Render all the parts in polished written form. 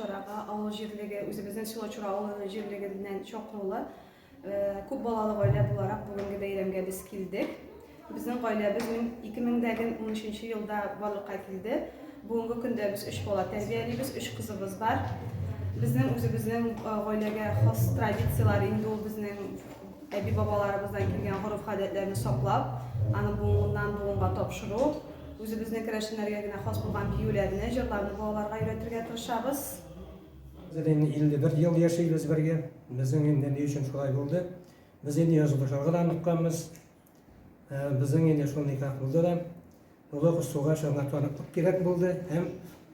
чарага авыл җирлеге, үзебезнең Село Чура авылы җирлегеннән чакырулы. Күп балалы гаилә буларак бүгенге бәйрәмгә без килдек. Безнең гаиләбез 2013 елда барлыкка килде. Бүгенге көндә без өч бала тәрбиялибез, өч кызыбыз бар. Безнең үзебезнең гаиләгә хас традицияләр инде ул безнең әби-бабаларыбыздан килгән гореф-гадәтләрне саклап, аны буыннан буынга тапшыру. Үзебезнең керәшеннәргә генә хас булган биюләрне, җырларны балаларга өйрәтергә тырышабыз. Хәзер инде 51 ел яшибез бергә. Безнең инде ни өчен шулай булды? Без инде язылышырга да онытканбыз. Безнең инде шул никах булды да. Олы кыз тугач, аңа таныклык кирәк булды һәм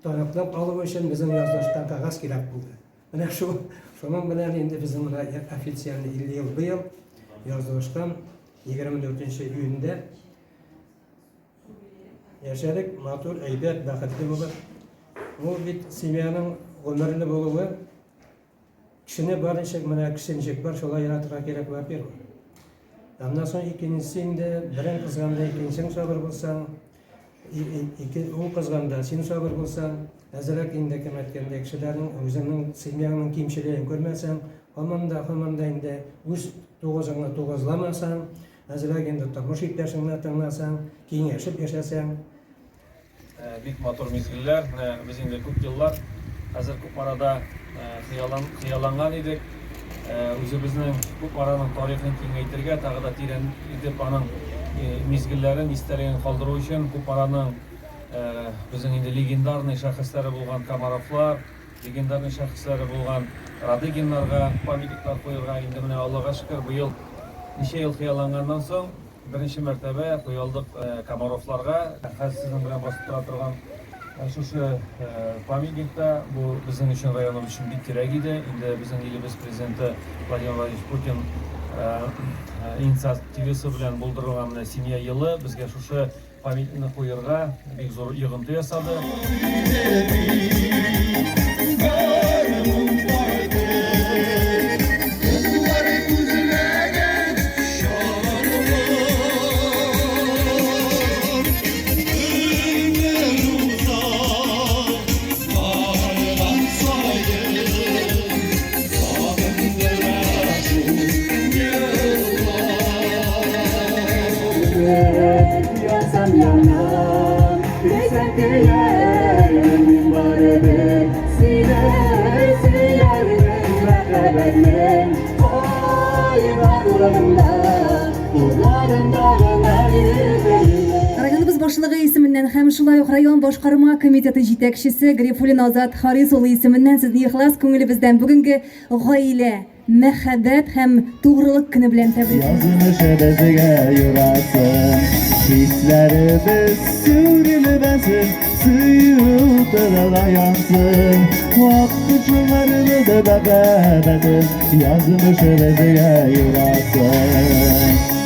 таныклык алу өчен безнең язылышкан кәгазь кирәк булды. Менә шул, шуның белән инде безнең менә официально 50 ел быел язылышкан 24 июньдә Яшәдек матур, әйбәт, бәхетле булып. Ул бит семьяның гомерле булуы, кешене бар ничек, менә кеше ничек бар, шулай яратырга кирәк, во-первых. Аннан соң икенчесе инде, берең кызганда икенчең сабыр булсаң, ике, ул кызганда син сабыр булсаң, әзрәк инде кем әйткәндәй, кешеләрнең үзеңнең семьяңның кимчелеген күрмәсәң, һаман да, һаман да инде үз тугызыңны тугызламасаң, Әзрәк инде тормыш иптәшеңне тыңласаң, киңәшеп яшәсәң. Бик матур мизгелләр. Менә без инде күп еллар хәзер Кукмарада хыялланган идек. Үзебезнең Кукмараның тарихын киңәйтергә, тагы да тирән итеп аның мизгелләрен, истәлеген калдыру өчен Кукмараның безнең инде легендарный шәхесләре булган Комаровлар, легендарный шәхесләре булган Радыгиннарга памятниклар куерга. Инде менә Аллага шөкер, быел ничә ел хыялланганнан соң, беренче мәртәбә куя алдык Комаровларга. Хәзер сезнең белән басып тора торган шушы памятник та бу безнең өчен, районыбыз өчен бик кирәк иде. Инде безнең илебез Президенты Владимир Владимирович Путин инициативасы белән булдырылган менә Семья елы безгә шушы Памятникны куерга бик зур йогынты ясады. Районыбыз башлыгы исеменнән һәм шулай ук район башкарма комитеты җитәкчесе Грифуллин Азат Харис улы исеменнән сезне ихлас күңелебездән бүгенге гаилә Мәхәббәт һәм тугрылык көне белән тәбриклибез. Язмыш безгә юрасын, Хисләребез сүрелмәсен, Сөю уты да янсын. Вак дошманнарны да мәхәббәтем, Язмыш безгә юрасын.